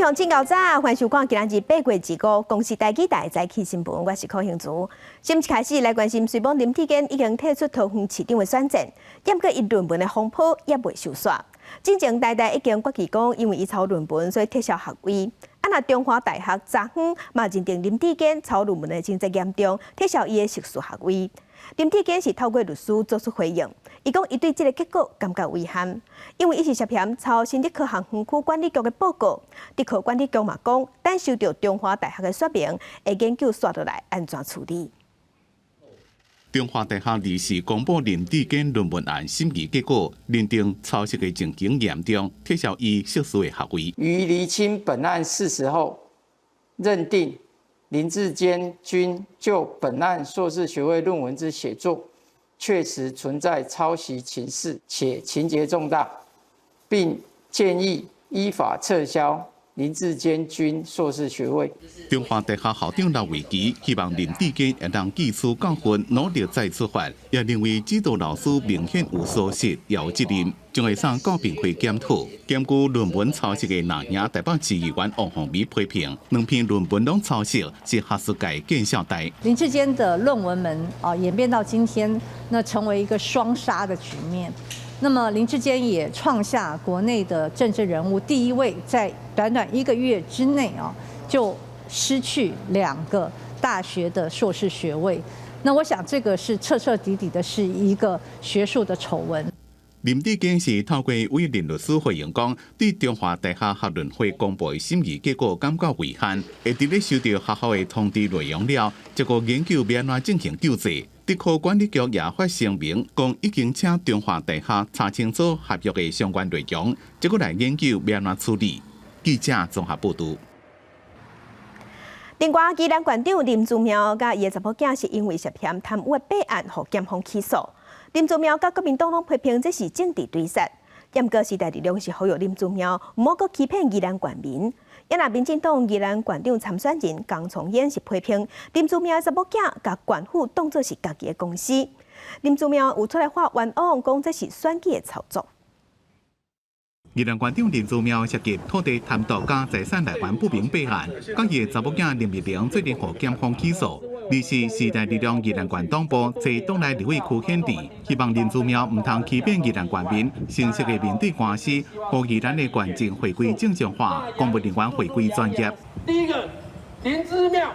鄉親𠢕早，歡迎收看今仔日8月25公視台語台早起新聞，我是柯興竹。新聞開始來關心，雖罔林智堅已經退出桃園市長的選戰，毋過伊論文的風波猶未收煞。進前台大已經決議講，因為伊抄論文，所以撤銷學位。啊，若中華大學昨昏嘛認定林智堅抄論文的情節嚴重，撤銷伊的碩士學位。林智堅是透過律師做出回應，伊講伊對這個結果感覺遺憾，因為伊是涉嫌抄新竹科學園區管理局的報告。竹科管理局嘛講，等收到中華大學的說明，會研究紲落來按怎處理。中華大學二四公布林智堅論文案審議結果，認定抄襲的情形嚴重，撤銷伊碩士的學位。於釐清本案事實後，認定林智堅君就本案碩士學位論文之寫作，確實存在抄襲情事，且情節重大，並建議依法撤銷林智堅君碩士學位。中華大學校長劉維基希望林智堅會當汲取教訓，努力再出發。也認為指導老師明顯有疏失，也有責任，將會送教評會檢討。兼具論文抄襲的藍營台北市議員王鴻薇批評，兩篇論文攏抄襲是學術界見笑代。林智堅的論文門啊，演變到今天，那成為一個雙殺的局面。那麼林智堅也創下國內的政治人物第一位，在短短一個月之內啊，就失去兩個大學的碩士學位。那我想這個是徹徹底底的是一個學術的醜聞。林智堅是透過委任律師回應講，對中華大學學倫會公布的審議結果感覺遺憾，會佇咧收到學校的通知內容了，這個研究欲按怎進行救濟。竹科管理局也發聲明，講已經請中華大學查清楚合約的相關內容，這個來研究欲按怎處理。記者綜合報導。另外，宜蘭縣長林姿妙佮伊的查某囝是因為涉嫌貪污的弊案，予檢方起訴。林姿妙佮國民黨攏批評這是政治追殺，毋過時代力量是呼籲林姿妙毋好閣欺騙宜蘭縣民。也若民進黨宜蘭縣長參選人江聰燕是批評林姿妙的查某囝共縣府當作是家己的公司。林姿妙有出來發冤枉，講這是選舉的操作。宜蘭縣長林姿妙涉及土地貪瀆佮財產來源不明弊案，佮伊的查某囝林玉玲最近予檢方起訴。二是時代力量宜蘭縣黨部找黨內立委區顯智，希望林姿妙毋通欺騙宜蘭縣民，誠實的面對官司，予宜蘭的縣政回歸正常化，公務人員回歸專業。第一個，林姿妙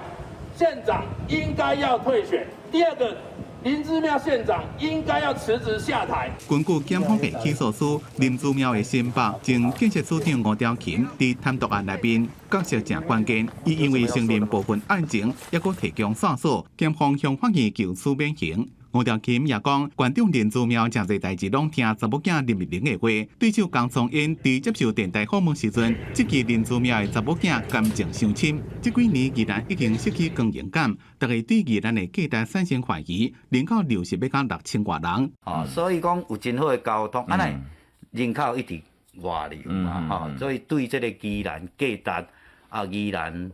縣長應該要退選；第二個，林姿妙縣長應該要辭職下台。根據檢方的起訴書，林姿妙的新伯前建設署長吳調琴佇貪瀆案內面角色誠關鍵，伊因為承認部分案情，猶閣提供線索，檢方向法院求處免刑。吳調琴也講，縣長林姿妙誠濟代誌攏聽查某囝林玉玲的話，對手江聰燕佇接受電台訪問時陣，質疑林姿妙的查某囝感情傷深。這幾年宜蘭已經失去光榮感，大家對宜蘭的價值產生懷疑，人口流失欲到6000外人。哦，所以講有真好的交通，按呢人口一直外流嘛，吼，所以對這個宜蘭價值啊，宜蘭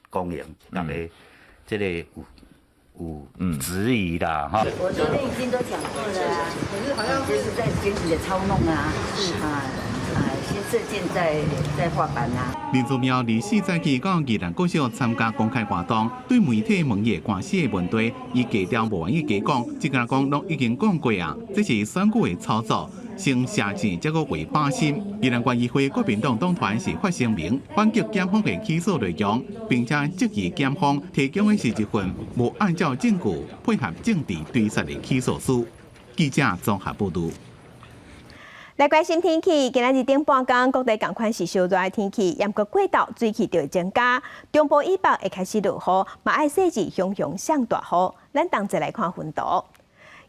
光榮，大家這個有質疑啦，哈。我昨天已經都講過了啊，可是好像就是在選舉的操弄啊，啊啊，先射箭再畫板啊。林姿妙24早起到宜蘭國小參加公開活動，對媒體問伊的官司的問題，伊低調無願意加講，只敢講攏已經講過啊，這是選舉的操作，先射箭才閣畫靶心。宜蘭縣議會國民黨黨團是發聲明反擊檢方的起訴內容，並且質疑檢方提供的是一份無按照證據配合政治追殺的起訴書。記者綜合報導。來關心天氣，今仔日頂半工各地仝款是燒熱的天氣，毋過過晝水汽就會增加，中部以北會開始落雨，嘛愛細緻熊熊上大雨。咱同齊來看雲圖。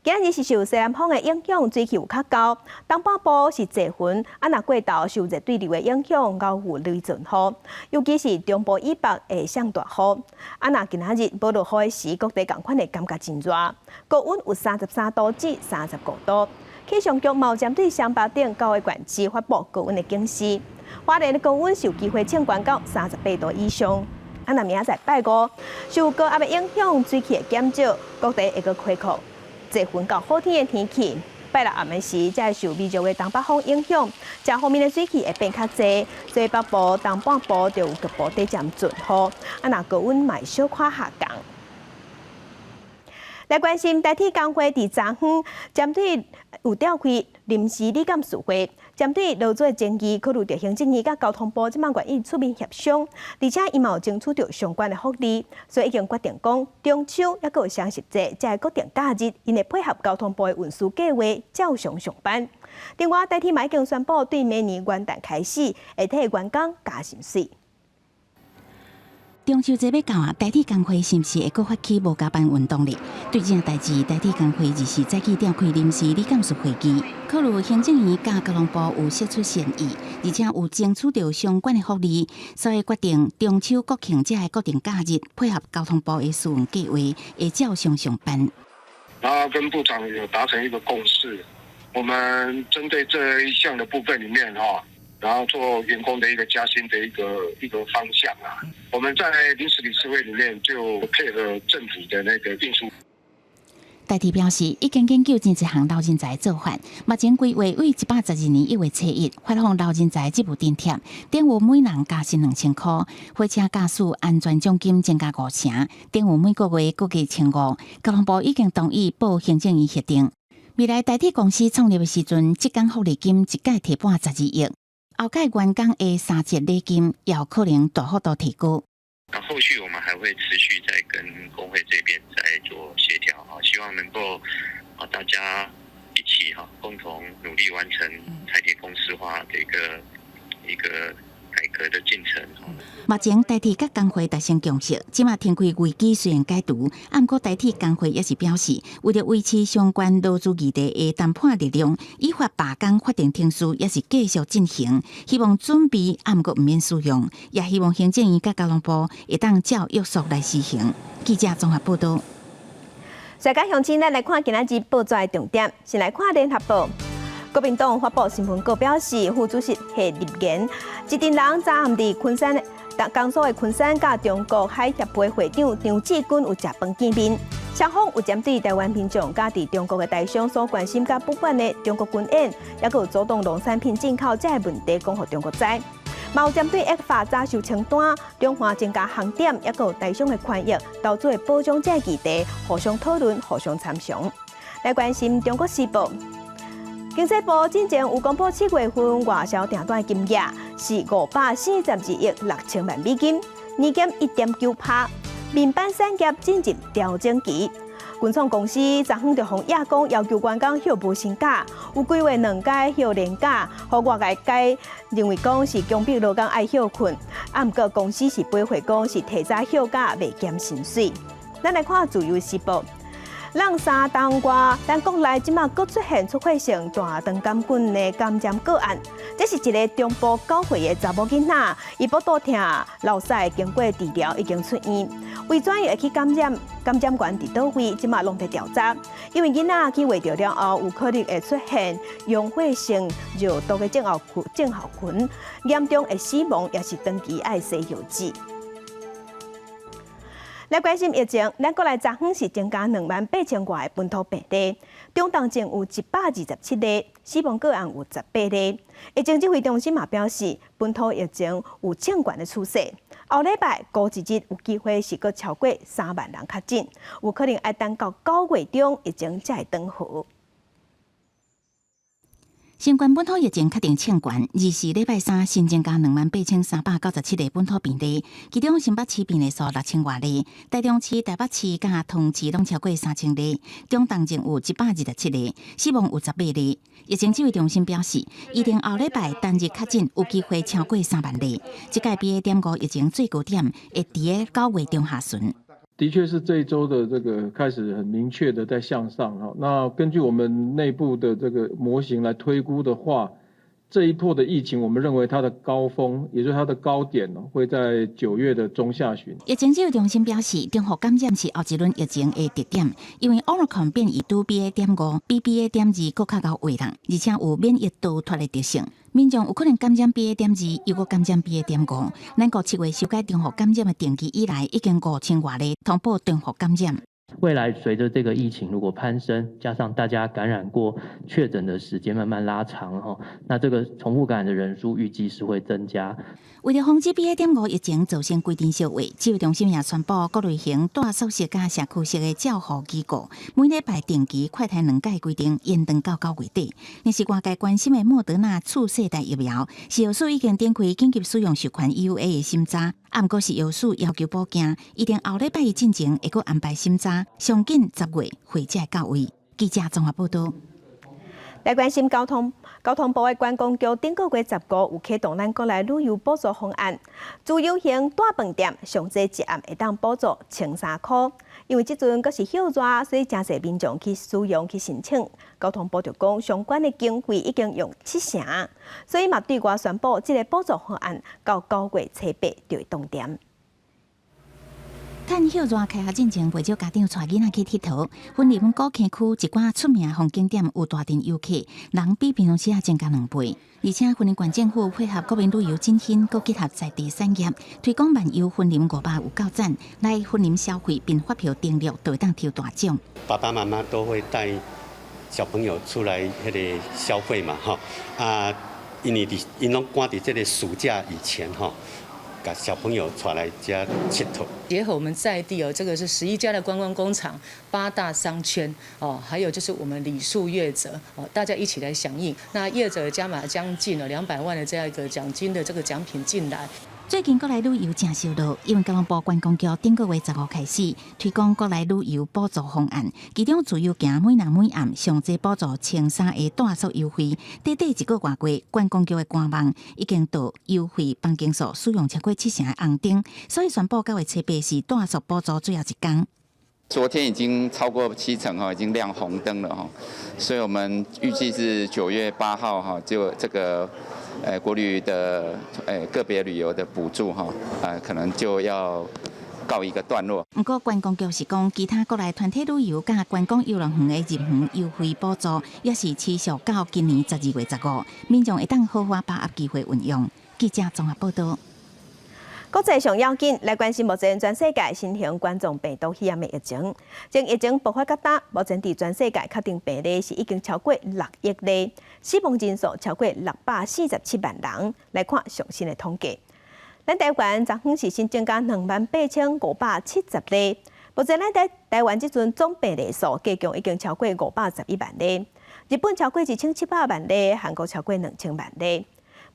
今仔日是受西南風的影響，水汽有較厚。東半部是濟雲，啊，若過晝受熱對流的影響，偶有雷陣雨。尤其是中部以北會上大雨。啊，若今仔日無落雨的時，各地仝款會感覺真熱，高溫有33度至35度。氣象局嘛針對雙北等九個縣市發布高溫的警示。花蓮的高溫是有機會衝懸到38度以上。啊，若明仔載拜五，受高壓的影響，水汽會減少，各地會閣恢復濟雲到好天的天氣。拜六暗暝時，才會受微弱的東北風影響，這方面的水汽會變較濟，所以北部、東半部就有局部短暫陣雨。啊，若高溫嘛會小可下降。來關心台鐵工會佇昨昏針對有召開臨時理監事會，針對勞資爭議，考慮著行政院佮交通部這擺願意出面協商，而且伊嘛有爭取著相關的福利，所以已經決定講中秋抑閣有雙十節這个國定假日，𪜶會配合交通部的運輸計劃照常上班。另外，台鐵嘛已經宣布對明年元旦開始會替員工加薪水。中秋節欲到啊，台鐵工會是毋是會閣發起無加班運動咧？對這件代誌，台鐵工會24早起召開臨時理監事會議，考慮行政院佮交通部有釋出善意，而且有爭取著相關的福利，所以決定中秋國慶這个國定假日配合交通部的疏運計劃，會照常上班。然後跟部長有達成一個共識，我們針對這一項的部分裡面，哈。然後做員工的一個加薪的一個方向啊，我們在臨時理事會裡面就配合政府的那個運輸。台鐵表示，已經研究真濟項老人才做法，目前規劃為112年1月初一發放老人才職務津貼，等於每人加薪2000箍，火車駕駛安全獎金增加五成，等於每個月閣加1500。交通部已經同意報行政院核定。未來台鐵公司創立的時陣，職工福利金一屆提撥12億。後屆員工的三節禮金也有可能大幅度提高。那後續我們還會持續再跟工會這邊再做協調啊，希望能夠啊大家一起哈共同努力完成台鐵公司化的一個改革的進程。目前台鐵佮工會達成共識，這馬停開危機雖然解除，毋過台鐵工會也是表示，為著維持相關勞資議題的談判力量，依法罷工法定程序也是繼續進行，希望準備，毋過毋免使用，也希望行政院佮交通部會當照約束來施行。記者綜合報道。世界鄉親，咱來看今仔日報紙的重點，先來看聯合報。國民黨發布新聞稿表示，副主席謝立言，一陣人昨暗佇昆山，江蘇的昆山佮中國海協會會長張志軍有食飯見面，雙方有針對臺灣民眾佮佇中國的台商所關心佮不滿的中國軍演，抑閣有阻擋農產品進口這个問題，講予中國知。嘛有針對 ECFA 早收清單、兩岸增加航點，抑閣有台商的權益、投資的保障這个議題，互相討論、互相參詳。來關心中國時報。經濟部進前有公布7月份外銷訂單金額是542.26億美金，年減1.9%。面板產業進入調整期，群創公司昨昏就予罷工，要求員工歇無薪假，有規劃兩改歇連假，予外界認為講是強迫勞工愛歇睏。啊，毋過公司是回覆講是提早歇假袂減薪水。咱來看自由時報。咱三冬外，咱國內這馬閣出現出血性大腸桿菌的感染個案。這是一个中部9歲的查某囡仔，伊腹肚疼、流屎，經過治療已經出院。為怎樣會去感染？感染源佇佗位？這馬攏佇調查。因為囡仔去餵著了後，有可能會出現溶血性尿毒的症候群，嚴重會死亡，也是長期愛洗藥劑。來關心疫情，咱國內昨昏是增加2萬8千外个本土病例，中重症有127例，死亡個案有18例。疫情指揮中心嘛表示，本土疫情有升懸的趨勢。後禮拜五一日有機會是閣超過3萬人確診，有可能愛等到9月中疫情才會轉好。新冠本土疫情確定升懸，24禮拜三新增加28,397例本土病例，其中新北市病例數6千外例，台中市、台北市佮桃市攏超過3000例，中重症有127例，死亡有18例。疫情指揮中心表示，預定後禮拜單日確診有機會超過3萬例，這屆 BA.5疫情最高點會佇個9月中下旬。的確是這一週的這個開始很明確的在向上哈。那根據我們內部的這個模型來推估的話，這一波的疫情，我們認為它的高峰，也就是它的高點會在9月的中下旬。疫情指揮中心表示，重複感染是後一輪疫情的特點，因為 Omicron 變異株 BA.5比 BA.2閣較𠢕劃人，而且有免疫逃脫的特性。民眾有可能感染 BA.2，又閣感染 BA.5。咱國7月修改重複感染的定義以來，已經5000外例通報重複感染。未來隨着這個疫情如果攀升，加上大家感染過確診的時間慢慢拉長，吼，那這個重複感染的人數預計是會增加。為著防止 BA.5疫情造成規陣燒話，指揮中心也宣布各類型住宿式佮社區式的照護機構，每禮拜定期快篩兩擺規定延長到9月底。若是外界關心的莫德納次世代疫苗，食藥署已經展開緊急使用授權 EUA 的審查，啊，毋過食藥署要求補件，預定後禮拜一進前會閣安排審查，上緊10月會才會到位。記者綜合報導。來關心交通，交通部的觀光局頂個月15有啟動咱國內旅遊補助方案，自由行大飯店上濟一暗會當補助1300箍。因為這陣閣是暑熱，所以誠濟民眾去使用去申請。交通部就講，相關的經費已經用七成，所以嘛對外宣布，這個補助方案到9月初8就會凍點。趁暑熱開學進前，袂少家長帶囡仔去𨑨迌。雲林古坑區一寡出名風景點有大陣遊客，人比平常時仔增加2倍。而且雲林縣政府配合國民旅遊振興，閣結合在地產業，推廣漫遊雲林500有夠讚，來雲林消費憑發票登錄，就會當抽大獎。爸爸媽媽都會帶小朋友出來彼个消費嘛，吼啊，因為佇𪜶攏趕佇這个暑假以前，吼。共小朋友帶來遮𨑨迌。結合我們在地哦，這個是11家的觀光工廠，八大商圈哦，還有就是我們旅宿業者哦，大家一起來響應。那業者加碼將近了200萬的這樣一個獎金的這個獎品進來。最近國內旅遊誠燒熱，因為交通部觀光局頂個月15開始推廣國內旅遊補助方案，其中自由行每人每暗上濟補助1300的住宿優惠，短短一個外月，觀光局的官網已經到優惠房間數使用超過七成的紅燈，所以宣布9月初8是住宿補助最後一工。昨天已經超過七成哈，已經亮紅燈了哈，所以我們預計是9月8號哈，就這個。國旅的個別旅遊的補助哈，可能就要告一個段落。毋過觀光局是講，其他國內團體旅遊佮觀光遊樂園的入園優惠補助，也是持續到今年12月15，民眾會當好好把握機會運用。記者綜合報導。國際上要緊來關心目前全世界新型冠狀病毒肺炎的疫情。從疫情爆發到今，目前佇全世界確定病例是已經超過6億例，死亡人數超過647萬人。來看上新的統計，咱台灣昨昏是新增加28,570例，目前咱台灣這陣總病例數加總已經超過511萬例。日本超過1700萬例，韓國超過2000萬例。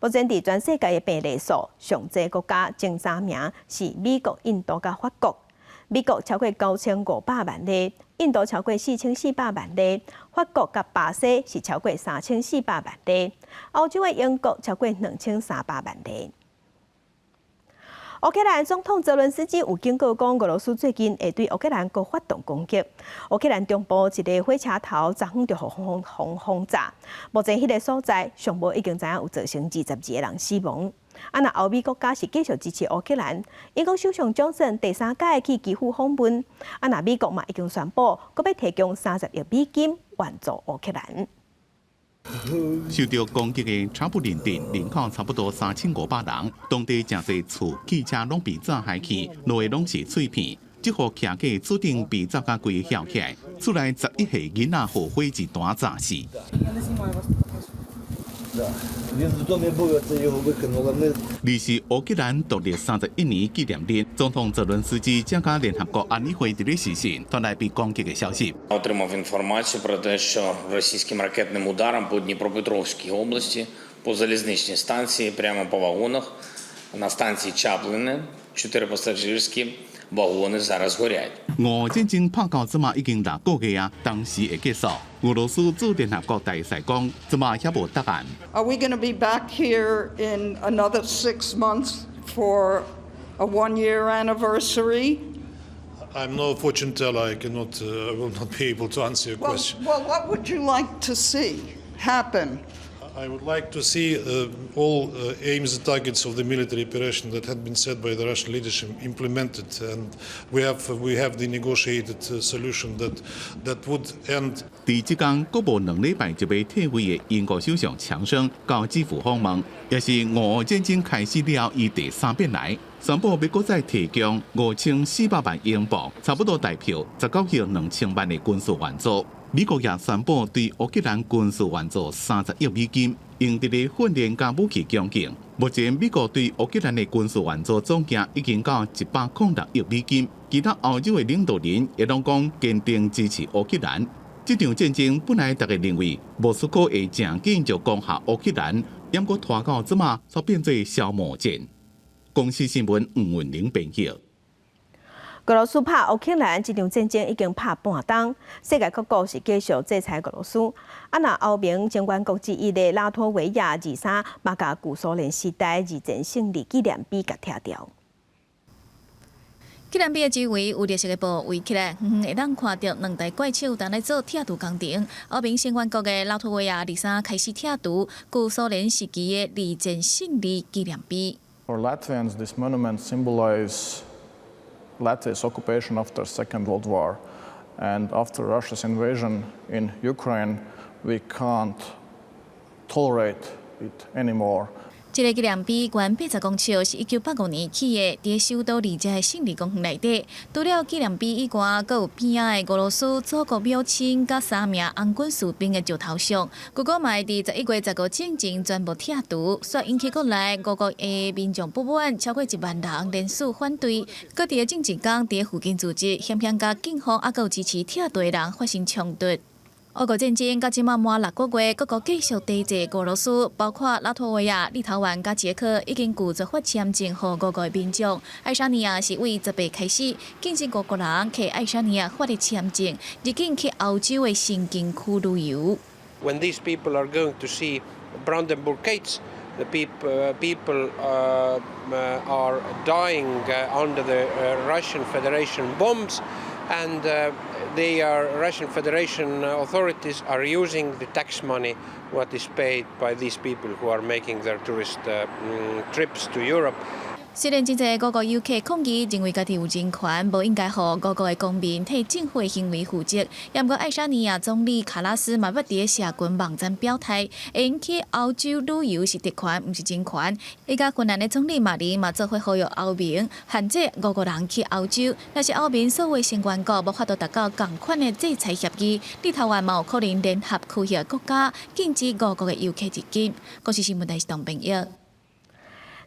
目前佇全世界的病例數上濟國家前三名是美國、印度佮法國。美國超過9500萬例，印度超過4400萬例，法國佮巴西是超過3400萬例，歐洲的英國超過2300萬例。烏克蘭總統澤倫斯基有警告講，俄羅斯最近會對烏克蘭閣發動攻擊。烏克蘭中部一个火車頭昨昏就予轟炸，目前彼个所在上無已經知影有造成22個人死亡。啊，若歐美國家是繼續支持烏克蘭，英國首相強森第三擺去基輔訪問。啊，若美國嘛已經宣布，閣欲提供30億美金援助烏克蘭。受著攻擊的查布林鎮人口差不多3500人，當地誠濟厝、汽車攏被炸開去，落的攏是碎片。這予徛佇厝頂被炸甲規个翹起來，厝內11歲囡仔予火一彈炸死。二是烏克蘭獨立31年紀念日，總統澤倫斯基正佮聯合國安理會佇咧視訊，傳來被攻擊的消息。 Отримав інформацію про те, що російським ракетним ударом по Дніпропетровській області, по залізничній станції, прямо по вагонах, на станції Чаплине, чотири пасажирські вагони зараз горять. 俄烏戰爭拍到這馬已經6個月啊，當時會結束。俄羅斯駐聯合國大使講，這馬猶無答案。 Are we going to be back here in another 6 months for a one-year anniversary? I'm no fortune teller. I cannot, I will not be able to answer your Well, question. well, what would you like to see happen? I would like to see all aims and targets of the military operation that had been set by the Russian leadership implemented, and we have the negotiated solution that would end. 佇這工閣無2禮拜就欲退位的英國首相強生到基輔訪問，也是俄烏戰爭開始了伊第三遍來。宣布欲閣再提供5400萬英鎊，差不多台票19億2000萬的軍事援助。美國也宣布對烏克蘭軍事援助30億美金，用佇咧訓練佮武器供應。目前美國對烏克蘭的軍事援助總額已經到106億美金。其他歐洲的領導人也攏講堅定支持烏克蘭。這場戰爭本來大家認為莫斯科會誠緊就攻下烏克蘭，毋過拖到這馬煞變做消磨戰。公視新聞吳文玲編輯。俄羅斯拍烏克蘭這場戰爭已經拍半冬，世界各國是繼續制裁俄羅斯。啊，若歐盟成員國之一的拉脫維亞23嘛共舊蘇聯時代二戰勝利紀念碑共拆掉。紀念碑的周圍有綠色的布圍起來，遠遠會當看著兩台怪手佇咧做拆除工程。歐盟成員國的拉脫維亞23開始拆除舊蘇聯時期的二戰勝利紀念碑。 For Latvians, this monument symbolizes Latvia's occupation after Second World War, and after Russia's invasion in Ukraine, we can't tolerate it anymore. 這个紀念碑懸80公尺，是1985年起的，佇首都里加的勝利公園內底。除了紀念碑以外，閣有邊仔的俄羅斯祖國母親佮三名紅軍士兵的石頭像。據講嘛會佇11月15進前全部拆除，煞引起國內俄國的民眾不滿，超過1萬人連署反對。閣佇咧前一工，佇附近組織險險佮警方猶閣有支持拆除的人發生衝突。烏俄戰爭到這馬滿6個月，各國繼續抵制俄羅斯，包括拉脫維亞、立陶宛佮捷克已經拒絕發簽證予俄國的民眾。愛沙尼亞是對18開始禁止俄國人摕愛沙尼亞發的簽證，入境去歐洲的申根區旅遊。 When these people are going to see Brandenburg gates, the people are dying under the Russian Federation bombs, and the Russian Federation authorities are using the tax money what is paid by these people who are making their tourist trips to Europe. 雖然真濟俄國遊客抗議，認為家己有人權，無應該予俄國的公民替政府的行為負責。毋過愛沙尼亞總理卡拉斯嘛捌佇社群網站表態，會用去歐洲旅遊是特權，毋是人權。伊佮芬蘭的總理馬林嘛做伙呼籲歐盟限制俄國人去歐洲。若是歐盟所有成員國無法度達到仝款的制裁協議，立陶宛嘛有可能聯合區域國家禁止俄國的遊客入境。公視新聞台是董朋友。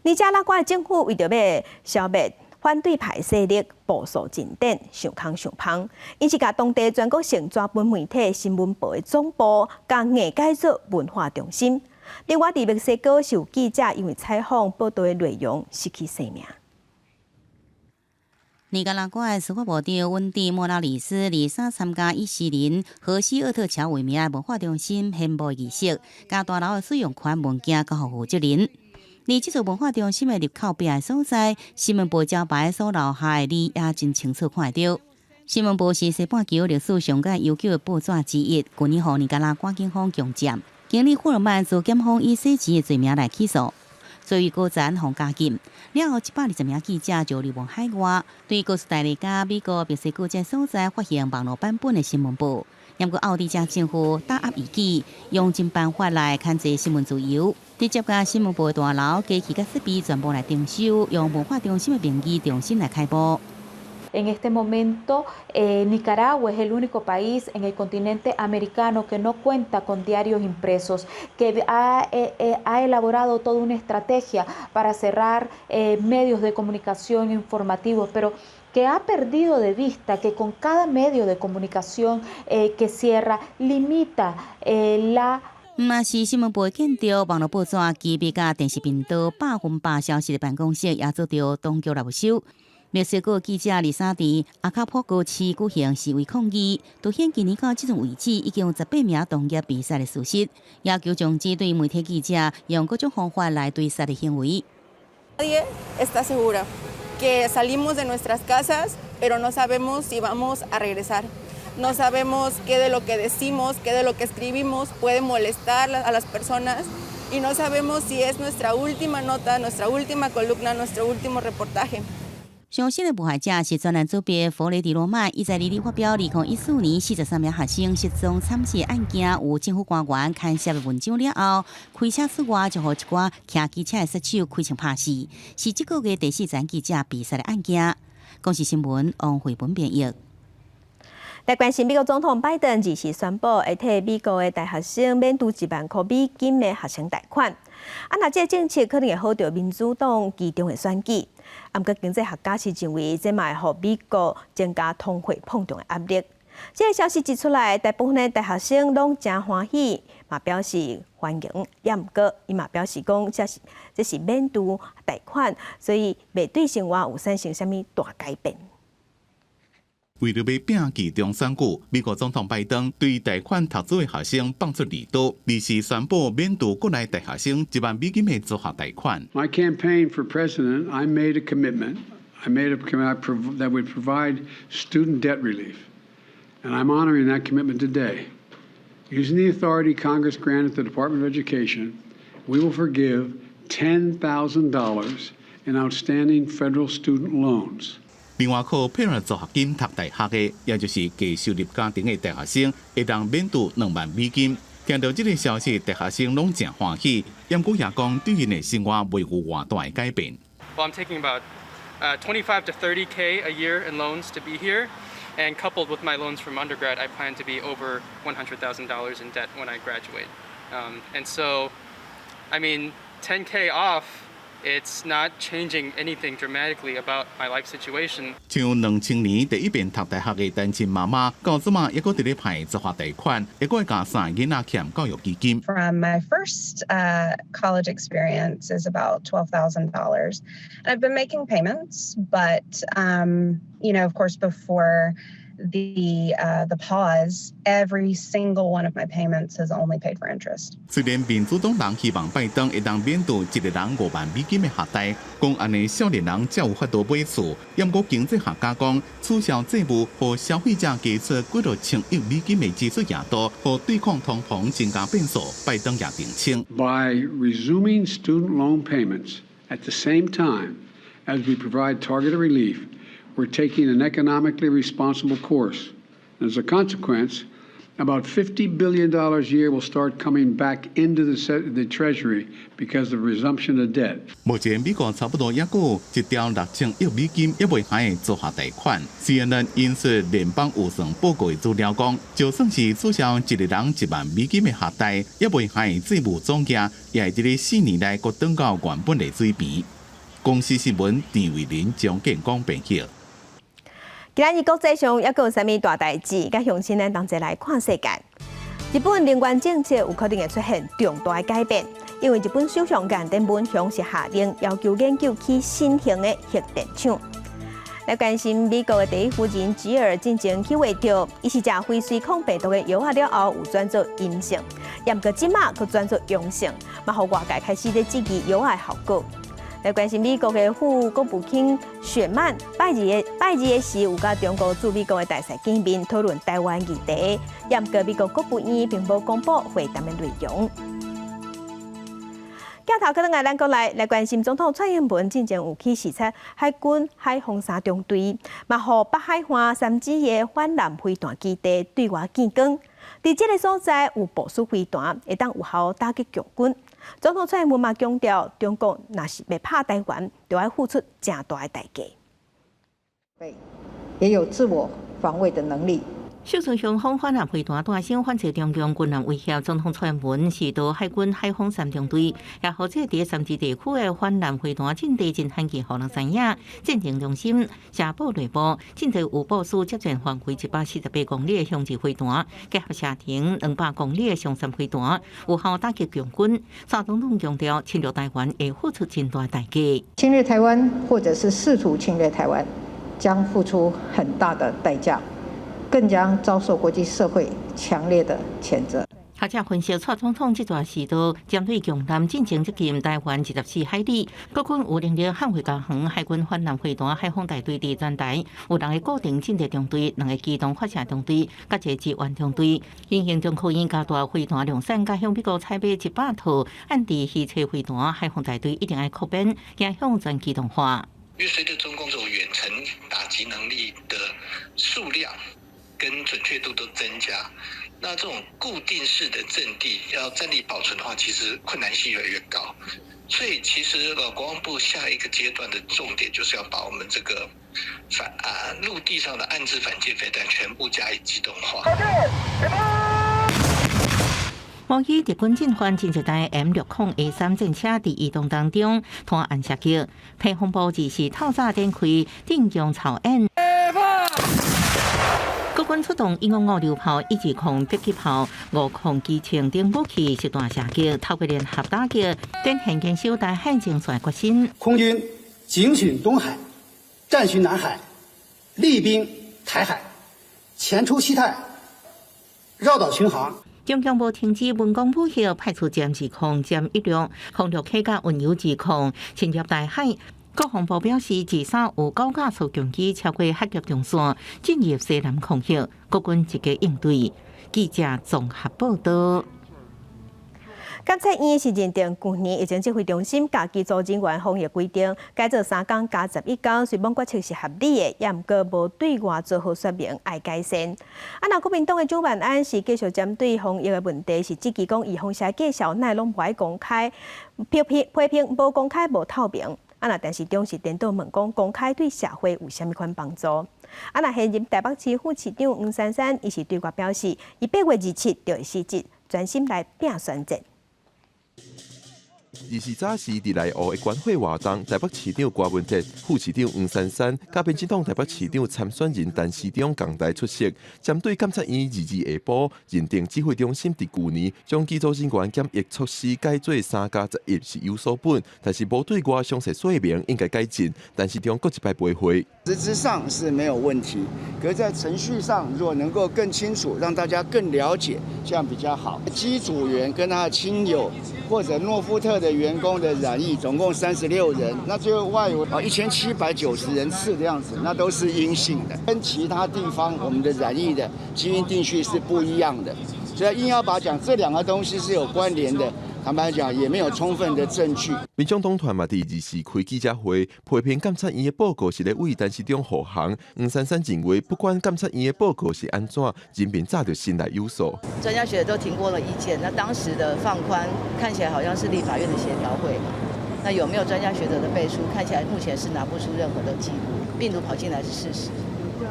尼加拉瓜政府為著欲消滅反對派勢力，部署進展，相空相芳，𪜶是共當地全國性紙本媒體新聞報的總部，共硬改做文化中心。另外，佇墨西哥是有記者因為採訪報導的內容失去性命。尼加拉瓜的司法部長溫蒂莫拉里斯23參加以詩人何西厄特喬為名的文化中心宣布儀式，共大樓的使用權文件交予負責人。佇這座文化中心的入口壁的所在，新聞報招牌所留下的字也真清楚看得著。新聞報是西半球歷史上蓋悠久的報紙之一，舊年予尼加拉瓜警方強佔，經理霍爾曼遭檢方以洗錢的罪名來起訴，所以高層予監禁。了後，120名記者就流亡海外，對哥斯達黎加、美國、墨西哥這所在發行網路版本的新聞報。毋過奧迪加政府打壓異己，用盡辦法來牽制新聞自由，直接共新聞報大樓機器佮設備全部來徵收，用文化中心的名義重新來開播。 En este momento, Nicaragua es el único país en el continente americano que no cuenta con diarios impresos, que ha elaborado toda una estrategia para cerrar medios de comunicación informativos, pero que ha perdido de vista que con cada medio de comunicación que cierra, limita la 嘛是新聞部建築網路報紙、機密佮電視頻道100%消息的辦公室，也遭著當局來沒收。墨西哥記者23佇阿卡普哥市舉行示威抗議，凸顯今年到這陣為止已經有18名當局被殺的事實，要求終止對媒體記者用各種方法來追殺的行為。 Nadie está seguro que salimos de nuestras casas, pero no sabemos si vamos a regresar. No sabemos qué de lo que decimos, qué de lo que escribimos puede molestar a las personas y no sabemos si es nuestra última nota, nuestra última columna, nuestro último reportaje. 上新的受害者是專欄主筆弗雷迪羅曼，伊在二二發表2014年43名學生失蹤慘死案件，有政府官員牽涉的文章了後，開車出外就予一寡騎機車的殺手開槍拍死，是這個月第四層記者被殺的案件。公視新聞王慧文編譯。來關心美國總統拜登二時宣布，會替美國的大學生免除1萬箍美金的學生貸款。啊，若這个政策可能會予著民主黨期中的選舉。啊，毋過經濟學家是認為，這嘛會予美國增加通貨膨脹的壓力。這个消息一出來，大部分的大學生攏誠歡喜，嘛表示歡迎。也毋過，伊嘛表示講，這是免除貸款，所以袂對生活有產生啥物大改變。為著欲拼期中選舉，美國總統拜登對貸款讀書的學生放出利多，二時宣布免除國內大學生1萬美金的助學貸款。 My campaign for president, I made a commitment. I made a commitment that would provide student debt relief, and I'm honoring that commitment today. Using the authority Congress granted the Department of Education, we will forgive $10,000 in outstanding federal student loans. 另外，靠 Pell 助學金讀大學的，也就是低收入家庭的大學生，會當免除2萬美金。聽到這个消息，大學生攏誠歡喜。毋過也講，對𪜶的生活袂有偌大的改變。 Well, I'm taking about 25 to 30K a year in loans to be here, and coupled with my loans from undergrad, I plan to be over $100,000 in debt when I graduate. And so, I mean, 10K off. It's not changing anything dramatically about my life situation. 像2000年第一遍讀大學的單親媽媽，到這馬猶閣佇咧還助學貸款，猶閣會共三个囡仔欠教育基金。 From my first college experience is about $12,000, and I've been making payments, but of course, before the pause, every single one of my payments has only paid for interest. 雖然民主黨人希望拜登會當免除一個人5萬美金的學貸，講按呢少年人才有法度買厝。毋過經濟學家講，取消債務予消費者加出幾落千億美金的支出也多，予對抗通膨增加變數。拜登也澄清。 By resuming student loan payments at the same time as we provide targeted relief, we're taking an economically responsible course. As a consequence, about $50 billion a year will start coming back into the Treasury because of resumption of debt. 目前美國差不多猶閣有1兆6000億美金猶未還的助學貸款。CNN 引述聯邦預算報告的資料講，就算是取消一個人1萬美金的學貸，猶未還的債務總額，也會佇咧4年內閣轉到原本的水平。公視新聞陳慧琳、張建光編譯。今仔日國際上猶閣有啥物大代誌？佮鄉親咱同齊來看世界。日本能源政策有可能會出現重大的改變，因為日本首相岸田文雄是下令要求研究起新型的核電廠。來關心美國的第一夫人吉爾進前去畫著，伊是食輝瑞抗病毒的藥仔了後有轉做陰性，也毋過這馬閣轉做陽性，嘛予外界開始咧質疑藥仔的效果。來關心美國的副國務卿雪曼拜二的時，有佮中國駐美國的大使見面討論臺灣議題，也毋過美國國務院並無公布會談的內容。鏡頭閣轉來咱國內來關心總統蔡英文進前有去視察海軍海防三中隊，嘛予北海岸三芝的反艦飛彈基地對外見光。佇這个所在有部署飛彈，會當有效打擊共軍。總統蔡英文嘛強調，中國若是欲拍臺灣，就愛付出誠大的代價。也有自我防衛的能力。首次雄風反艦飛彈誕生，反制中共軍艦威脅。總統蔡英文是到海軍海防三中隊，也負責佇三芝地區的反艦飛彈陣地真罕見，予人知影。戰情中心社報內部，陣地有部署作戰範圍148公里的雄二飛彈，結合射程200公里的雄三飛彈，有效打擊共軍。蔡總統強調，侵略臺灣會付出真大代價。侵略臺灣或者是試圖侵略臺灣，將付出很大的代價。更將遭受國際社會強烈的譴責。學者分析，蔡總統這段時都針對共艦進前接近臺灣24海里，國軍有能力捍衛家園，海軍反艦飛彈海防大隊佇全台有兩个固定陣地中隊，兩个機動發射中隊，佮一个支援中隊。因應中科院加大飛彈量產，佮向美國採買100套岸地魚叉飛彈，海防大隊一定愛擴編，走向全機動化。因為隨著中共這種遠程打擊能力的數量跟準確度都增加，那這種固定式的陣地要戰力保存的話，其實困難性越來越高。所以其實國防部下一個階段的重點就是要把我們這個反啊陸地上的岸置反艦飛彈全部加以機動化。模擬敵軍進犯真濟台 M60A3戰車佇移動當中，突按射擊，披風部二是透早展開定強操演。國軍出動105榴炮、120迫擊炮、50機槍等武器實彈射擊，透過聯合打擊，展現堅守台海前線決心。空軍警巡東海，戰巡南海，厲兵台海，前出西太，繞島巡航。中共無停止文攻武嚇，派出殲20、殲16、空陸客佮運油20侵入台海。國防部表示，至少有九架升降機超過海峽中線進入西南空域，國軍積極應對。記者綜合報道。監察院是認定舊年疫情指揮中心共機組人員防疫規定改做三工加11工，雖罔決策是合理的，也毋過無對外做好說明，愛改善。啊，若國民黨的蔣萬安是繼續針對防疫的問題，是質疑講預防射計數哪會攏無愛公開，批評批評無公開無透明。啊，若陳時中是顛倒問講公開對社會有啥物款幫助？啊，若現任台北市副市長黃珊珊，伊是對外表示，伊8月27就會辭職，專心來拼選戰。 24早時佇內湖的觀會活動，台北市長柯文哲、副市長黃珊珊、佮民進黨台北市長參選人陳時中仝台出席，針對監察院22下晡認定指揮中心佇舊年將機組人員檢疫措施改做3加11是有所本，但是無對外詳細說明應該改進。陳時中閣一擺回回，實質上是沒有問題，可是在程序上如果能夠更清楚，讓大家更了解，這樣比較好。機組員跟他的親友或者諾富特的員工的染疫總共36人，那最後外有啊1790人次的樣子，那都是陰性的，跟其他地方我們的染疫的基因定序是不一樣的，所以硬要把講這兩個東西是有關聯的，坦白講也沒有充分的證據。民眾黨團嘛，佇24開記者會，批評監察院的報告是咧為陳時中護航。黃珊珊認為，不管監察院的報告是按怎，人民早就心內有數。專家學者都提過了意見，那當時的放寬看起來好像是立法院的協調會嘛？那有沒有專家學者的背書？看起來目前是拿不出任何的記錄。病毒跑進來是事實，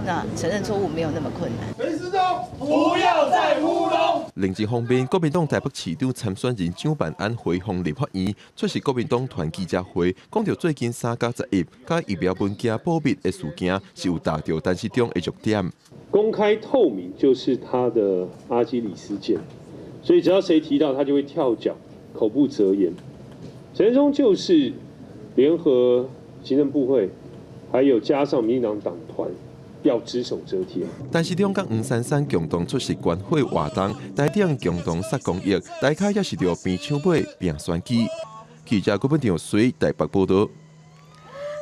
那承認錯誤沒有那麼困難。陳時中，不要再糊弄。另一方面，國民黨台北市長參選人蔣萬安回訪立法院出席國民黨團記者會，講著最近3加11佮疫苗文件保密的事件，是有打著陳時中的弱點。公開透明就是他的阿基里斯腱，所以只要誰提到他，就會跳腳，口不擇言。陳時中就是聯合行政部會，還有加上民進黨黨團。要只手遮天。陳時中佮黃珊珊共同出席觀會活動，台頂共同殺公益，台跤也是著邊搶買邊選舉。記者郭本長隨台北報道。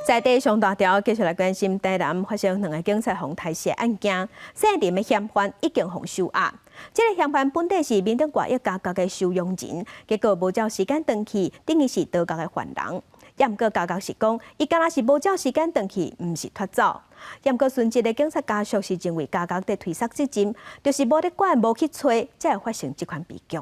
在地上大條，繼續來關心台南發生兩个警察予刣死案件，姓林的嫌犯已經予收押。這个嫌犯本底是民轉外役監獄的收容人，結果無照時間轉去，等於是逃獄的犯人。也毋過監獄是講，伊敢若是無照時間轉去，毋是脫走。也毋過殉職的警察家屬是認為監獄佇推捒責任，就是無咧管，無去揣，才會發生這款悲劇。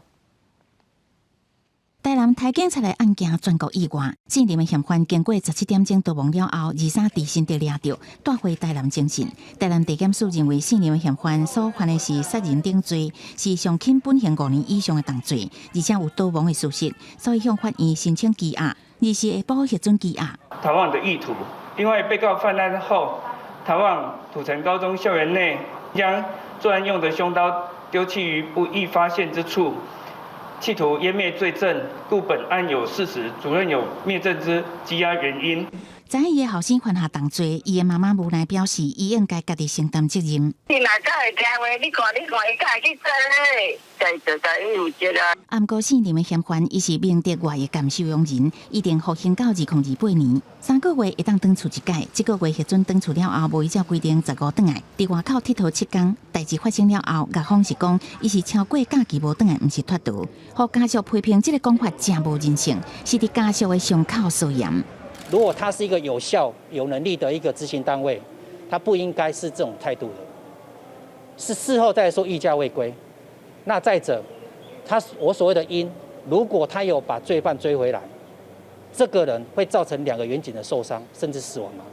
台南刣警察的案件全國意外，姓林的嫌犯經過17點鐘逃亡了後，23佇新竹掠著，帶回台南偵訊。台南地檢署認為，姓林的嫌犯所犯的是殺人等罪，是上輕本刑5年以上的重罪，而且有逃亡的事實，所以向法院申請羈押。24下晡核准羈押。逃亡的意圖，因為被告犯案後逃往土城高中校園內，將作案用的兇刀丟棄於不易發現之處。企圖湮滅罪證，故本案有事實，主認有滅證之羈押原因。知影伊的後生犯下重罪，伊的媽媽無奈表示，伊應該家己承擔責任。你若敢會聽話，你看你看，伊敢會去做咧？該做該負責啊。啊，毋過姓林的嫌犯，伊是明德外役監收容人，一定服刑到2028年，3個月會當轉厝一擺，這個月核准轉厝了後，無依照規定15轉來，佇外口𨑨迌7工。代誌發生了後，獄方是講，伊是超過假期無轉來，毋是脫逃。予家屬批評這个講法誠無人性，是佇家屬的傷口撒鹽。如果他是一個有效、有能力的一個執行單位，他不應該是這種態度的。是事後再說欲加未歸。那再者，他我所謂的因，如果他有把罪犯追回來，這個人會造成兩個員警的受傷，甚至死亡嗎？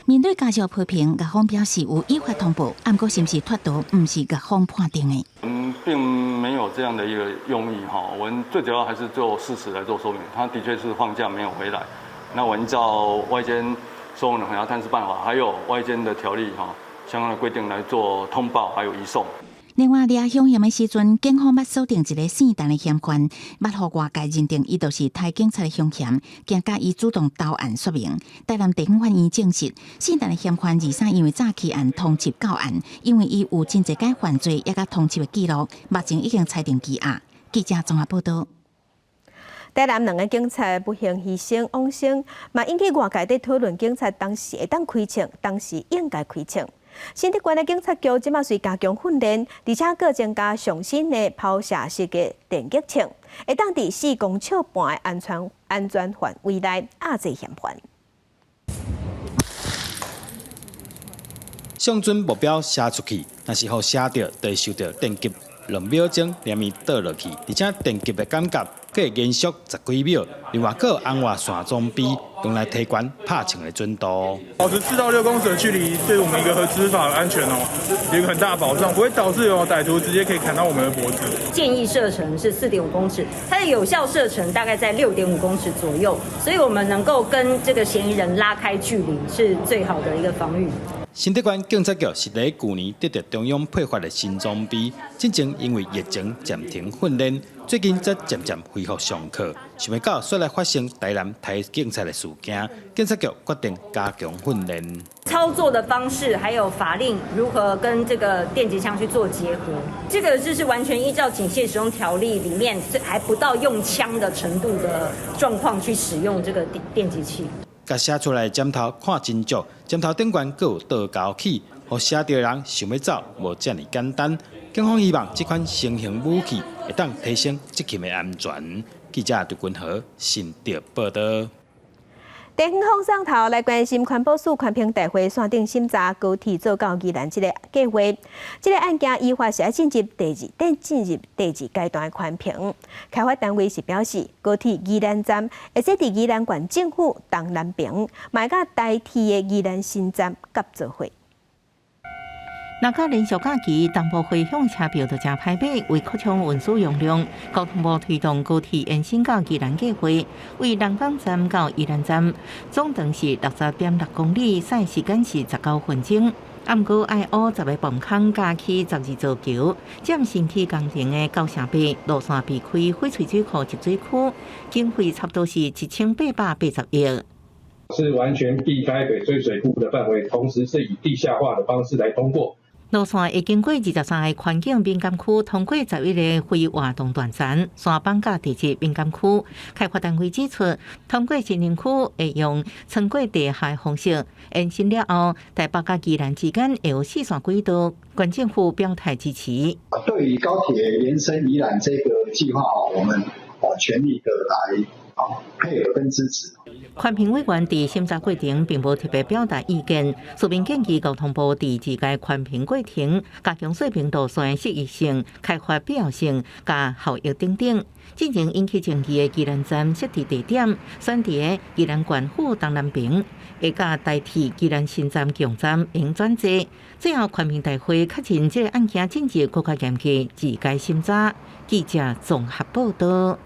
面對家屬批評，獄方表示有依法通報，毋過是毋是脫逃，毋是獄方判定的。嗯，並沒有這樣的一個用意哈。我們最主要還是就事實來做說明，他的確是放假沒有回來。那我們照外監收容還押探視辦法，還有外監的條例哈相關的規定來做通報，還有移送。另外，掠兇嫌的時陣，警方捌鎖定一個姓陳的嫌犯，捌予外界認定伊就是刣警察的兇嫌，驚甲伊主動投案說明。台南地方法院證實，姓陳的嫌犯23因為詐欺案通緝到案，因為伊有真濟擺犯罪，也佮通緝的記錄，目前已經裁定羈押。記者綜合報道。台南兩个警察不幸犧牲往生，嘛引起外界佇討論警察當時會當開槍，當時應該開槍。新竹縣的警察局這馬隨加強訓練，而且閣增加上新的拋射式的電擊槍，會當佇4公尺半的安全範圍內壓制嫌犯。向準目標射出去，若是予射著，就會受著電擊，2秒鐘連伊倒落去，而且電擊的感覺閣會延續十幾秒。另外，閣有紅外線裝備，用來提懸拍槍的準度。保持4到6公尺的距離，對我們一個執法的安全哦，有一個很大的保障，不會導致有歹徒直接可以砍到我們的脖子。建議射程是4.5公尺，它的有效射程大概在6.5公尺左右，所以我們能夠跟這個嫌疑人拉開距離，是最好的一個防禦。新竹縣警察局是佇舊年得著中央配發的新裝備，之前因為疫情暫停訓練，最近才漸漸恢復上課。想袂到煞來發生台南刣警察的事件，警察局決定加強訓練。操作的方式，還有法令如何跟這個電擊槍去做結合，這個就是完全依照警械使用條例裡面，還不到用槍的程度的狀況去使用這個電擊器。共射出來的針頭看真足，針頭頂懸閣有倒鈎器，予射著的人想欲走無遮爾簡單。警方希望這款新型武器會當提升執勤的安全。記者劉君豪新竹報導。地方放送頭來關心環保署環評大會線頂審查高鐵做到宜蘭這個計畫，這個案件依法是愛進入第二階段的環評。開發單位是表示，高鐵宜蘭站會設佇宜蘭縣政府東南邊，嘛會佮台鐵的宜蘭新站合做伙。若佮連續假期，東部回鄉車票就誠歹買，為擴充運輸容量，交通部推動高鐵延伸到宜蘭計畫，為南港站到宜蘭站，總長是60.6公里，駛時間是19分鐘。毋過愛挖10個泵坑，加起12座橋，佔新起工程的9成8，路線避開翡翠水庫集水區，經費差不多是1880億。是完全避開翡翠水庫的範圍，同時是以地下化的方式來通過。路線會經過23个環境敏感區，通過11个非活動斷層、山崩佮地質敏感區。開發單位指出，通過森林區會用穿過地下的方式延伸了後，台北佮宜蘭之間會有四線軌道。縣政府表態支持。對於高鐵延伸宜蘭這個計劃，我們全力的來配合跟支持。環評委員佇審查過程並無特別表達意見，書面建議交通部佇二階環評過程加強說明路線適宜性、開發必要性、佮效益等等。進前引起爭議的宜蘭站設置地點，選佇宜蘭縣府東南邊，會佮台鐵宜蘭新站共站用轉坐。最後環評大會確認這个案件進入閣較嚴格二階審查。記者綜合報導。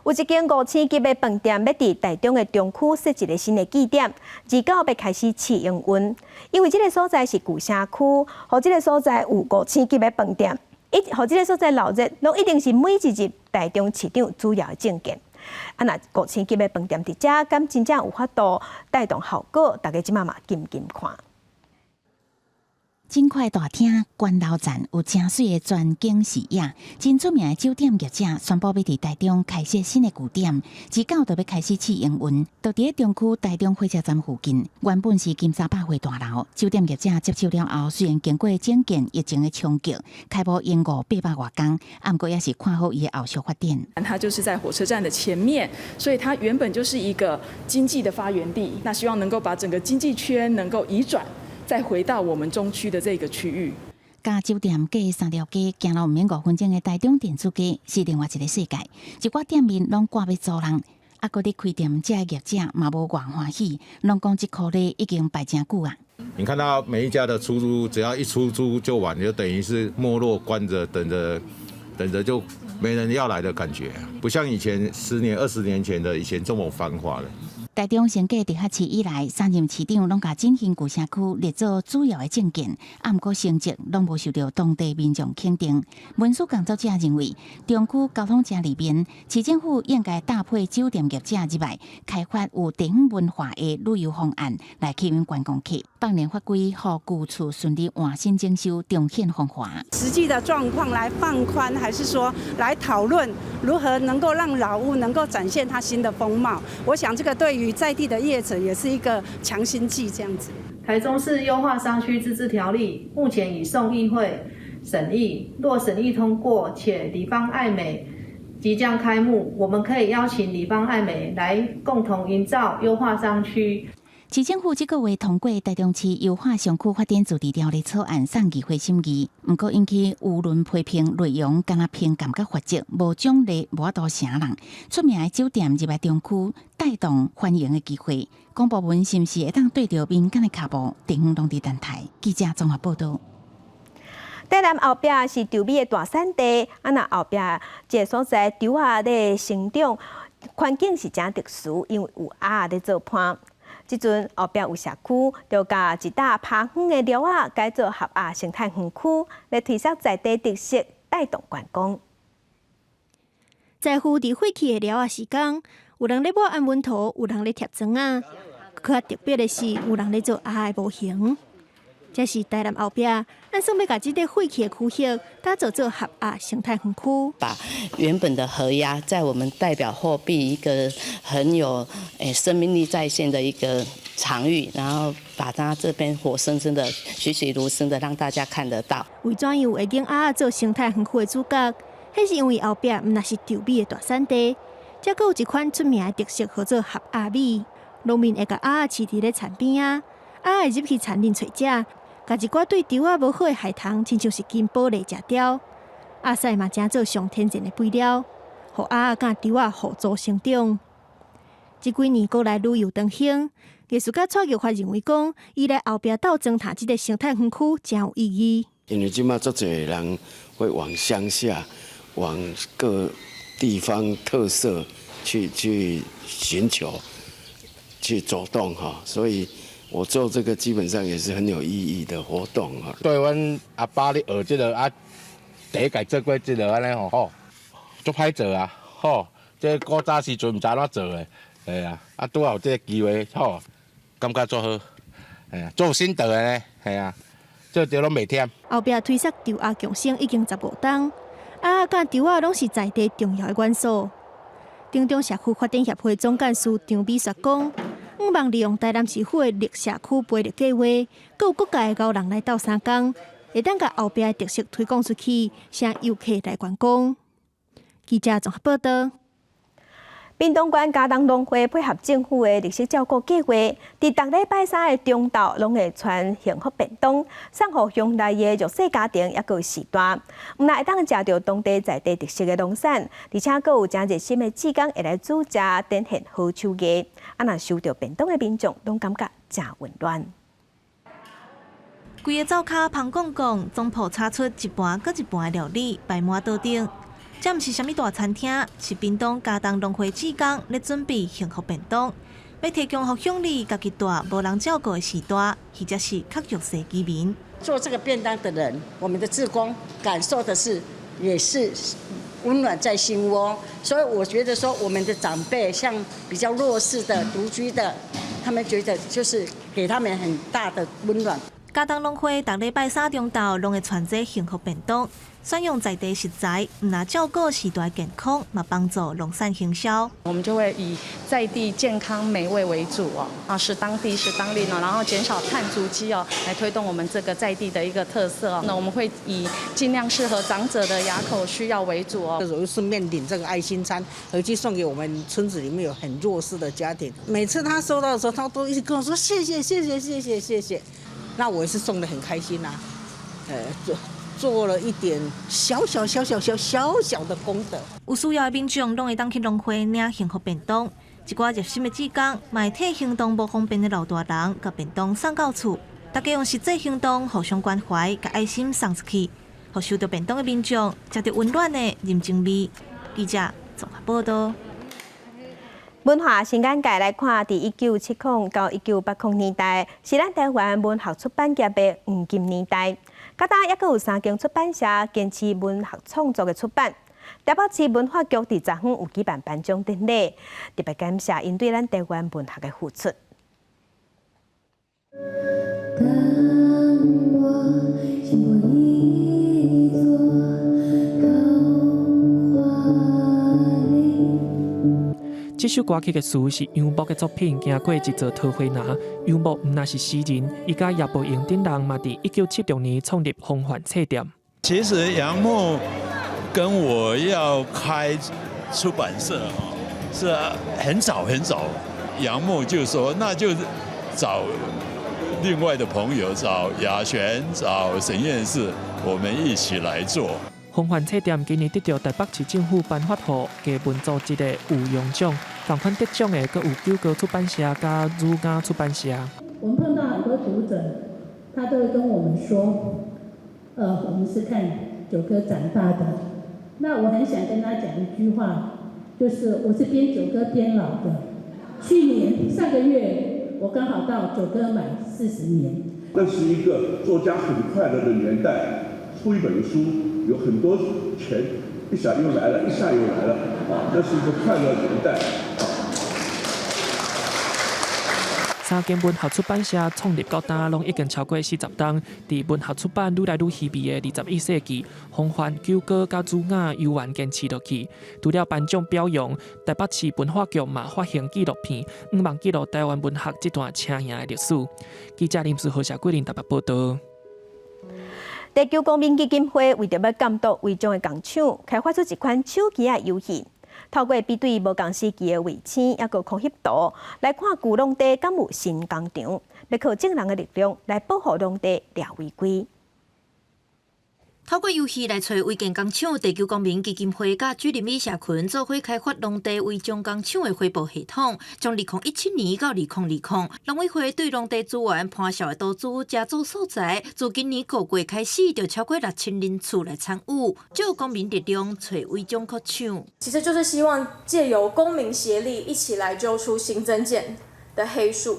有一間五星級的飯店欲佇台中的中區設一个新的據點，29欲開始試營運。因為這个所在是舊城區，予這个所在有五星級的飯店，予這个所在鬧熱，攏一定是每一日台中市長主要的政見。啊，若五星級的飯店佇遮，敢真正有法度帶動效果？大家這馬嘛緊緊看。真快大廳關樓站有誠媠的全景視野，真出名的酒店業者宣布欲佇台中開設新的據點，自九就欲開始試營運。就佇咧中區台中火車站附近，原本是金沙百貨大樓。酒店業者接手了後，雖然經過整建疫情的衝擊，開幕延誤800外工，毋過也是看好伊的後續發展。它就是在火車站的前面，所以它原本就是一個經濟的發源地。那希望能夠把整個經濟圈能夠移轉。再回到我們中區的這個區域。佮酒店隔三條街，行路毋免5分鐘的台中電子街是另外一個世界。一寡店面攏掛欲租人，啊，閣咧開店，這業者嘛無偌歡喜，攏講這箍咧已經擺誠久啊。你看到每一家的出租，只要一出租就完，就等於是沒落關著，等著等著就沒人要來的感覺，不像以前10年、20年前的以前這麼繁華了。台中新界直轄市以來，三任市長攏共振興舊城區列做主要的政見，啊，毋過成績攏無受著當地民眾肯定。文史工作者認為，中區交通誠利便，市政府應該搭配酒店業者入來，開發有地方文化的旅遊方案，來吸引觀光客。百年法規，予舊厝順利換新整修，重現風華。實際的狀況來放寬，還是說來討論如何能夠讓老屋能夠展現它新的風貌？我想這個對於在地的業者也是一個強心劑，這樣子。台中市優化商區自治條例目前已送議會審議，若審議通過，且里方愛美即將開幕，我們可以邀請里方愛美來共同營造優化商區。市政府這個月通過台中市優化商區發展自治條例草案送議會審議，毋過引起輿論批評內容敢若偏感佮罰則，無獎勵，無法度成人。出名的酒店入來中區帶動繁榮的機會，公部門是毋是會當綴著民間的跤步，地方攏佇等待。記者綜合報導。台南後壁是稻米的大產地，啊若後壁這個所在稻仔咧生長，環境是誠特殊，因為有鴨仔咧做伴。這陣後壁有社區，就共一搭拋荒的寮仔改做合鴨生態園區，來推銷在地特色，帶動觀光。在乎佇廢棄的寮仔時間，有人咧抹安穩塗，有人咧貼磚仔。較特別的是，有人咧做鴨的模型。這是台南後壁，按算欲共這個廢棄的區域打造做合鴨生態園區。把原本的和鴨，在我們代表貨幣一個很有生命力在線的一個場域，然後把它這邊活生生的、栩栩如生的讓大家看得到。為怎樣會揀鴨仔做生態園區的主角？彼是因為後壁毋但是稻米的大產地，這閣有一款出名的特色，號做合鴨米。農民會共鴨仔飼佇咧田邊仔，鴨會入去田裡揣食。共一寡對稻仔無好的害蟲，親像是金寶麗食掉。鴨屎嘛，成做上天然的肥料，予鴨仔佮稻仔互助成長。這幾年國內旅遊當興，藝術家蔡玉發認為講，伊來後壁鬥裝塔這個生態園區誠有意義。因為這馬足濟人會往鄉下，往各地方特色去尋求、去走動哈，所以。我做這個基本上也是很有意義的活動啊。對阮阿爸咧學這個啊，第一屆做過這個按呢吼，吼，足歹做啊，吼，這古早時陣毋知按怎做的，係啊，啊拄好有這個機會，吼，感覺足好，係啊，足有心得的呢，係啊，做著攏袂忝。後壁推捒稻鴨共生已經15冬，鴨仔佮稻仔攏是在地重要的元素。屏東社區發展協會總幹事張美雪講。向望利用台南市府的綠社區培育計劃，閣有各界的𠢕人來鬥相共，會當共後壁的特色推廣出去，吸遊客來觀光。記者綜合報導。屏東縣佳冬農會配合政府的綠色照顧計劃，佇逐禮拜三的中晝，攏會傳幸福便當，送予鄉內的弱勢家庭，抑閣有序大。毋但會當食著當地在地特色的農產，而且閣有誠熱心的志工會來煮食，展現好手藝。啊，若收著便當的民眾，攏感覺誠溫暖。規個灶跤芳摃摃，總鋪炒出一盤閣一盤的料理，擺滿桌頂。這毋是啥物大餐廳，是屏東佳冬農會志工咧準備幸福便當，欲提供予鄉里家己蹛無人照顧的序大，或者是較弱勢居民。做這個便當的人，我們的志工感受的是，也是溫暖在心窩。所以我覺得說，我們的長輩，像比較弱勢的、獨居的，他們覺得就是給他們很大的溫暖。佳冬農會逐禮拜三中晝攏會傳這幸福便當，選用在地食材，毋但照顧世代健康，嘛幫助農產行銷。我們就會以在地健康美味為主哦，啊，是當地是當令哦，然後減少碳足跡哦，來推動我們這個在地的一個特色哦。那我們會以盡量適合長者的牙口需要為主哦。有一次面領這個愛心餐回去送給我們村子裡面有很弱勢的家庭，每次他收到的時候，他都一直跟我說謝謝謝謝謝謝謝謝。那我也是送得很開心呐，做了一點小小小小小小小的功德。有需要的民眾攏會當去農會領幸福便當，一寡熱心的志工，嘛會替行動無方便的老大人，共便當送到厝。大家用實際行動互相關懷，共愛心送出去，予收到便當的民眾食著溫暖的人情味。記者綜合報道。文化新眼界來看，佇1970到1980年代，是咱台灣文學出版業的黃金年代。到今猶閣有三間出版社堅持文學創作的出版。台北市文化局佇昨昏有舉辦頒獎典禮，特別感謝𪜶對咱台灣文學的付出。當我經過一座桃花林。這首歌曲的詞是楊牧的作品，行過一座桃花林。楊牧毋但是詩人，伊佮葉步榮等人嘛，佇1976年創立風帆冊店。其實楊牧跟我要開出版社是很早很早，楊牧就說那就找另外的朋友，找雅璇、找沈彥士，我們一起來做。風帆冊店今年得著台北市政府頒發予藝文組織的吳榮獎，仝款得獎的閣有九歌出版社佮儒雅出版社。我們碰到很多讀者，他都會跟我們說，我們是看九歌長大的。那我很想跟他講一句話，就是我是邊九歌邊老的。去年上個月，我剛好到九歌滿40年。那是一個作家很快樂的年代，出一本書有很多錢，一下又來了，一下又來了，啊，那是一個快樂年代。三間文學出版社創立到今，攏已經超過40冬。佇文學出版愈來愈稀微的21世紀，風帆、九歌佮儒雅猶原堅持落去。除了頒獎表揚，台北市文化局嘛發行紀錄片，向望記錄台灣文學這段車贏的歷史。記者林思豪、謝桂林台北報道。地球公民基金會為著欲監督違章的工廠，開發出一款手機仔遊戲，透過比對無仝時期的衛星抑閣空翕圖，來看舊農地敢有新工廠，欲靠眾人的力量來保護農地掠違規。透過遊戲來揣違建工廠，地球公民基金會佮水林里社群做伙開發農地違章工廠的回報系統，從2017年到2020，農委會對農地資源盤數的投資誠做素材，自今年5月開始就超過6000人次來參與，借公民力量揣違章工廠。其實就是希望借由公民協力，一起來揪出新增建的黑數。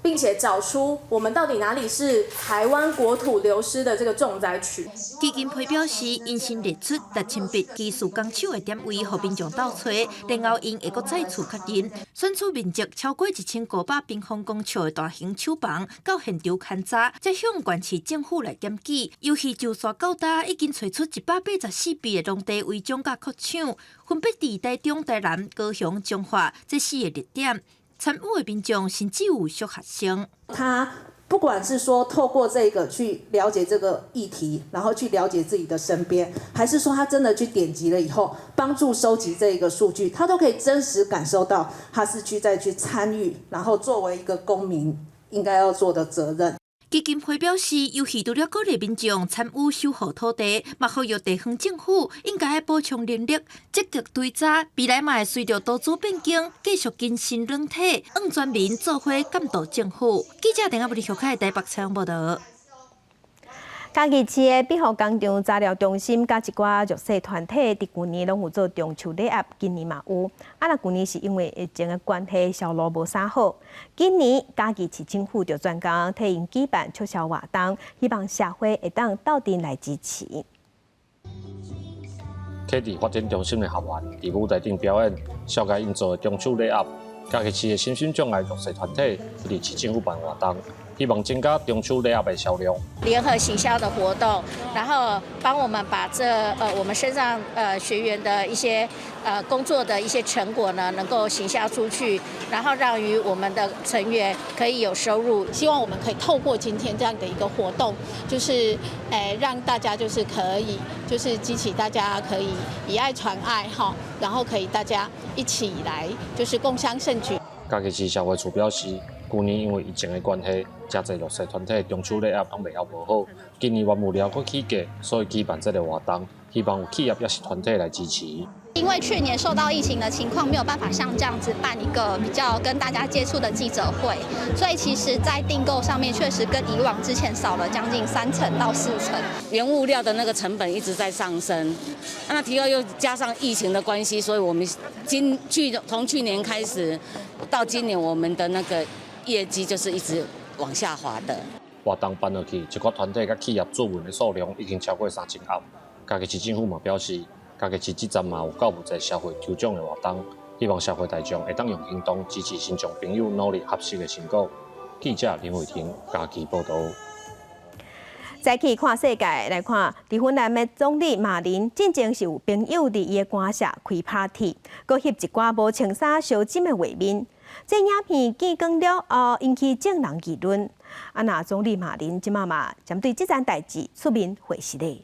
並且找出我們到底哪裡是台灣國土流失的這個重災區。基金會表示，𪜶先列出6000筆技術工廠的點位，予民眾鬥揣，然後𪜶會閣再次確認，選取面積超過1500平方公尺的大型廠房，到現場勘查，再向縣市政府來檢舉。遊戲就煞到今，已經揣出184筆的農地違章佮擴廠，分別佇台中、台南、高雄、彰化這四个熱點。參與的民眾甚至有小學生。他不管是說透過這個去了解這個議題，然後去了解自己的身邊，還是說他真的去點擊了以後，幫助收集這個數據，他都可以真實感受到他是去再去參與，然後作為一個公民應該要做的責任。基金會表示，遊戲除了鼓勵民眾參與守護土地，嘛呼籲地方政府應該補充人力，積極追查，未來嘛會隨著投資變更，繼續更新軟體，讓全民做伙監督政府。記者鄧阿布里小開台北採訪報道。嘉義市的庇護工廠雜療中心佮一寡弱勢團體，佇舊年攏有做中秋禮盒，今年嘛有。啊，若舊年是因為疫情的關係，銷路無啥好。今年嘉義市政府就專工替𪜶舉辦促銷活動，希望社會會當鬥陣來支持。啟智發展中心的學員佇舞台頂表演，小解𪜶做的中秋禮盒。嘉義市的身心障礙弱勢團體佇市政府辦活動，希望增加中秋禮盒的銷量。聯合行銷的活動，然後幫我們把這我們身障學員的一些工作的一些成果呢，能夠行銷出去，然後讓於我們的成員可以有收入。希望我們可以透過今天這樣的一個活動，就是讓大家就是可以就是激起大家可以以愛傳愛哈，然後可以大家一起來就是共襄盛舉。嘉義市社會處表示，舊年因為疫情的關係，誠濟弱勢團體中秋禮盒攏賣猶無好。今年原物料閣起價，所以舉辦這個活動，希望有企業抑是團體來支持。因為去年受到疫情的情況，沒有辦法像這樣子辦一個比較跟大家接觸的記者會，所以其實，在訂購上面確實跟以往之前少了將近3成到4成。原物料的那個成本一直在上升，那提高又加上疫情的關係，所以我們今去從去年開始到今年，我們的那個業績就是一直往下滑的。活動辦落去，一寡團體佮企業注文的數量已經超過3000盒。嘉義市政府嘛表示，嘉義市這站嘛有購物節社會抽獎的活動，希望社會大眾會當用行動支持身障朋友努力學習的成果。記者林慧婷嘉義報導。再去看世界來看，佇芬蘭的總理馬林進前是有朋友佇伊的寒舍開 party，閣翕一寡無穿衫相浸的畫面。這影片見光了後，引起眾人議論。啊，若總理馬林這馬嘛針對這件代誌出面回釋咧。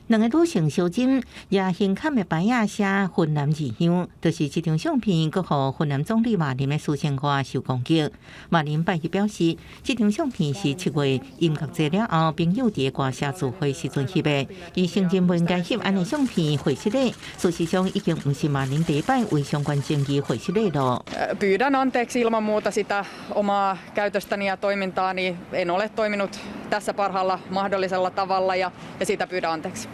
兩个女性相浸，也胸坎的牌仔寫芬蘭異鄉，就是這張相片，閣予芬蘭總理馬林的私生活受攻擊。馬林拜一表示，這張相片是7月音樂節了後，朋友佇寒舍聚會時陣翕的。伊承認無應該翕按呢相片回失禮，事實上已經毋是馬林第一擺為相關爭議回失禮咯。 Pyydän anteeksi ilman muuta sitä omaa käytöstäni ja toimintaani. En ole toiminut tässä parhaalla mahdollisella tavalla ja siitä pyydän anteeksi.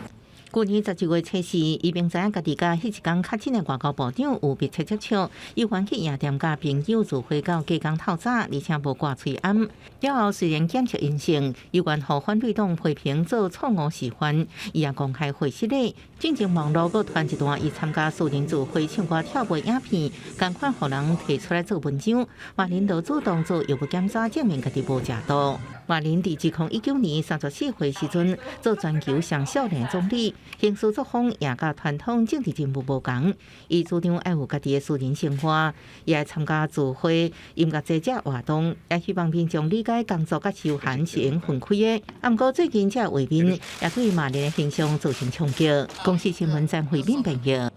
去年11月初四，伊明知影家己佮彼一工確診的外交部長有密切接觸，伊還去夜店佮朋友聚會到隔工透早，而且無掛喙罨。了後雖然檢測陰性，猶原予反對黨批評做錯誤示範，伊也公開回失禮。進前網路閣傳一段伊參加私人聚會唱歌跳舞影片，仝款予人提出來做文章。馬林就主動做藥物檢查，證明家己無食毒。馬林佇2019年34歲時陣做全球上少年總理，行事作風也佮傳統政治人物無仝。伊主張愛有家己的私人生活，也愛參加聚會、音樂節這活動，也希望民眾理解工作佮休閒是應分開的。啊，毋過最近這畫面也對馬林的形象造成衝擊。公視新聞張慧敏編譯。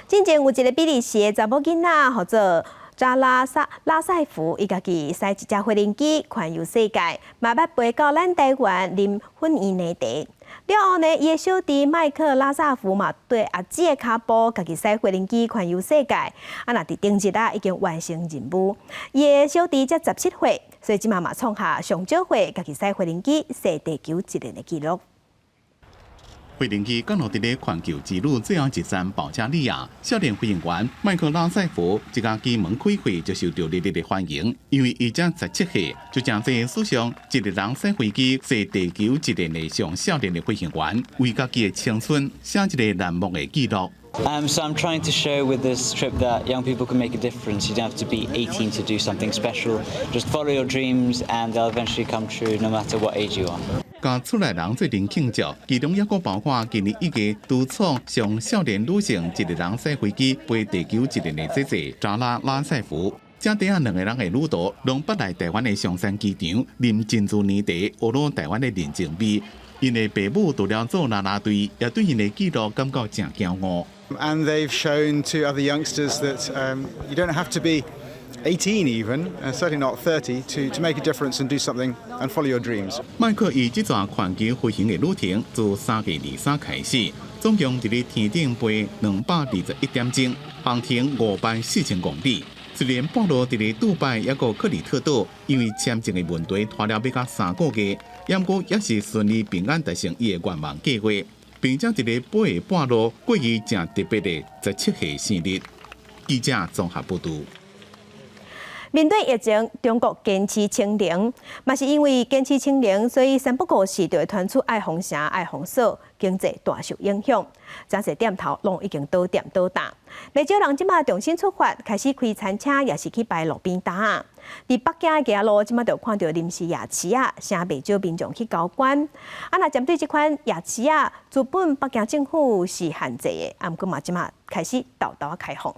進前有一个比利時的查某囡仔，號做扎拉薩拉塞夫，伊家己駛一隻飛行機環遊世界，嘛捌飛到咱台灣啉粉圓奶茶。了後呢，伊的小弟麥克拉薩夫嘛，綴阿姊的跤步，家己駛飛行機環遊世界。啊，若佇頂日啊，已經完成任務。伊的小弟才17歲，所以這馬嘛創下上少歲家己駛飛行機踅地球一輪的紀錄。飛行機降落佇咧環球之旅最後一站保加利亞，少年飛行員麥克拉塞夫一共機門開開就受到熱烈的歡迎，因為伊才17歲，就成做史上一个人駛飛機踅地球一輪的上少年的飛行員，為家己的青春寫一个難忘的記錄。 So I'm trying to show with this trip that young people can make a difference. You don't have to be 18 to do something special. Just follow your dreams and they'll eventually come true no matter what age you are. 佮厝內人做陣慶祝，其中抑閣包括今年1月拄創上少年女性一个人駛飛機飛地球一輪的姐姐扎拉拉塞夫。這底下兩个人的旅途，攏捌來台灣的松山機場，啉珍珠奶茶，學到台灣的人情味。𪜶的爸母除了做啦啦隊，也對𪜶的紀錄感覺誠驕傲。 And they've shown to other youngsters that you don't have to be 18 even, and certainly not 30, to make a difference and do something and follow your dreams. 麥克伊這逝環球飛行的旅程自3月23開始，總共佇咧天頂飛221點鐘，航程5萬4千公里。雖然半路佇咧杜拜抑閣克里特島，因為簽證的問題拖了欲到3個月，毋過也是順利平安達成伊的願望計劃，並且佇咧飛的半路過伊誠特別的17歲生日。記者綜合報導。面對疫情，中國堅持清零，嘛是因為堅持清零，所以三不五時就會傳出愛封城、愛封鎖，經濟大受影響。誠濟店頭攏已經倒店倒擔，袂少人這馬重新出發，開始開餐車，抑是去擺路邊攤。佇北京的街路，這馬就看著臨時夜市仔，誠袂少民眾去交關。啊，若針對這款夜市仔，資本北京政府是限制的，啊，毋過嘛這馬開始沓沓仔開放。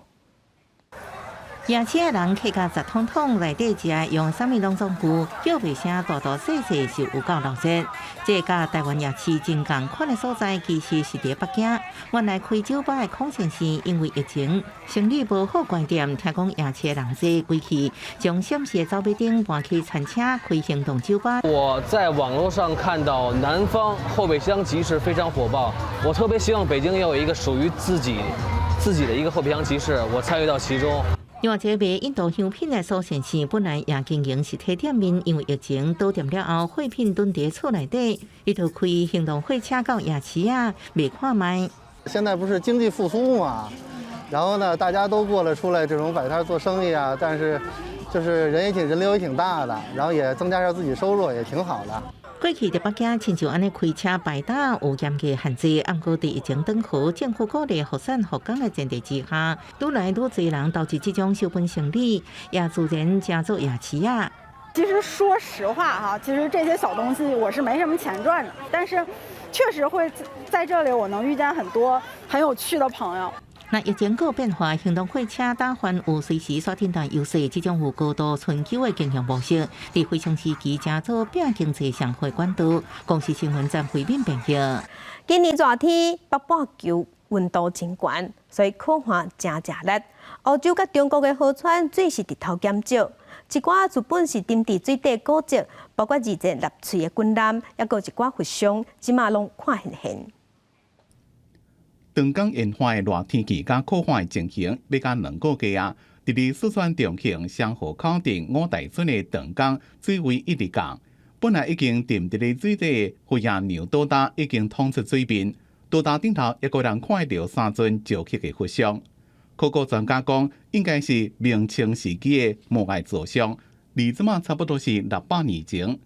夜市的人客甲雜統統，內底食用啥物攏總有，叫賣聲大大細細是有夠熱鬧。這佮台灣夜市真仝款的所在，其實是佇北京。原來開酒吧的孔先生因為疫情，生意無好關店，聽講夜市的人濟，規氣將閃爍的走馬燈搬去餐車開行動酒吧。我在網絡上看到南方後備箱集市非常火爆，我特別希望北京也有一個屬於自己的一個後備箱集市，我參與到其中。另外，這個賣印度香品的蘇先生，本來也經營實體店面，因為疫情倒店了後，貨品囤佇厝內底，伊就開行動貨車到夜市仔賣看覓。現在不是經濟復甦嘛，然後呢，大家都過來出來這種擺攤做生意啊，但是就是人也挺人流也挺大的，然後也增加下自己收入，也挺好的。過去佇北京，親像按呢開車擺檔有嚴格限制，毋過佇疫情轉好，政府鼓勵復產復工的前提之下，愈來愈濟人投入這種小本生意，也自然成做夜市仔。其實說實話哈，其實這些小東西我是沒什麼錢賺的，但是確實會在這裡我能遇見很多很有趣的朋友。那疫情閣變化，行動貨車打翻有隨時刷訂單優勢，這種有高度春秋的經營模式，佇非常時期成做拼經濟上好管道。公視新聞站回面編譯。今年熱天北半球溫度真懸，所以苦旱誠食力。歐洲佮中國的河川水是直頭減少，一寡原本是沉佇水底古蹟，包括二戰納粹的軍艦，抑閣一寡佛像，這馬攏看現現。長江沿海的熱天氣佮苦旱的情形，欲加2個月啊！佇咧四川重慶雙河口鎮五大村的長江水位一直降，本來已經沉佇咧水底的佛爺娘倒礁已經衝出水面，倒礁頂頭抑閣人看著三尊石刻的佛像。考古專家講，應該是明清時期的摩艾造像，離這馬差不多是600年前。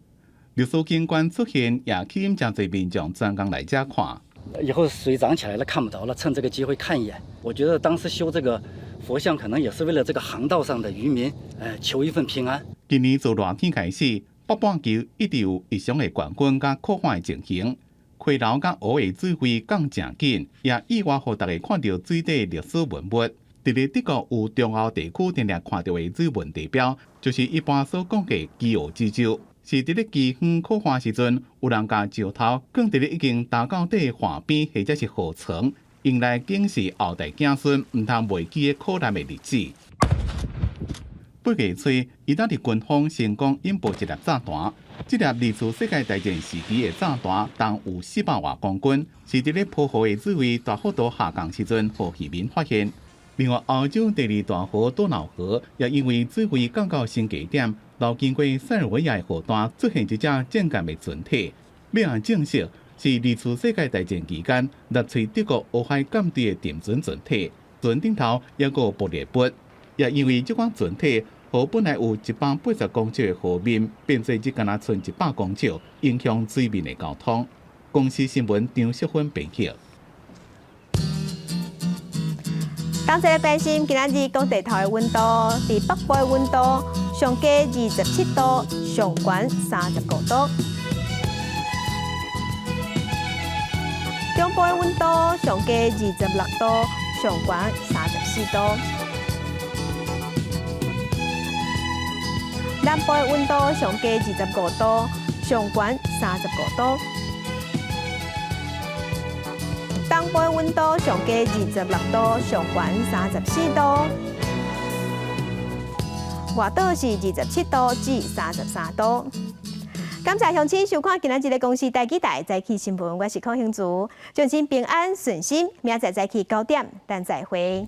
歷史景觀出現，也吸引誠濟民眾專工來遮看。以後水漲起來了，看不到了，趁這個機會看一眼。我覺得當時修這個佛像，可能也是為了這個航道上的漁民，求一份平安。今年自熱天開始，北半球一直有異常的懸溫佮苦旱的情形，溪流佮湖的水位降誠緊，也意外予大家看著水底歷史文物。佇咧德國有中歐地區定定看著的水文地標，就是一般所講的飢餓之舟。是佇咧饑荒苦旱時陣，有人共石頭囥佇咧已經焦到底的岸邊，或者是河床，用來警示後代子孫毋通袂記得苦難的日子。8月初，意大利軍方成功引爆一粒炸彈，這粒二次世界大戰時期的炸彈重有400外公斤，是佇咧波河的水位大幅度下降時陣，予漁民發現。另外，歐洲第二大河多瑙河也因為水位降到新低點，流經過塞爾維亞的河段出現一隻戰艦的船體，欲來證實是二次世界大戰期間納粹德國烏海艦隊的沉船船體，船頂頭抑閣有爆裂物，也因為這款船體，予本來有180公尺的河面變做只干焦賰100公尺，影響水面的交通。公視新聞張淑芬編輯。同齊來關心今仔日各地頭的溫度，佇北部的溫度上低27度，上懸35度。中部的溫度上低26度，上懸34度。南部的溫度上低25度，上懸35度。東部的溫度上低26度，上懸34度。外島是27度至33度。感謝鄉親收看今仔日的公視台語台早起新聞，我是柯興竹，祝您平安順心，明仔載早起9點，咱再會。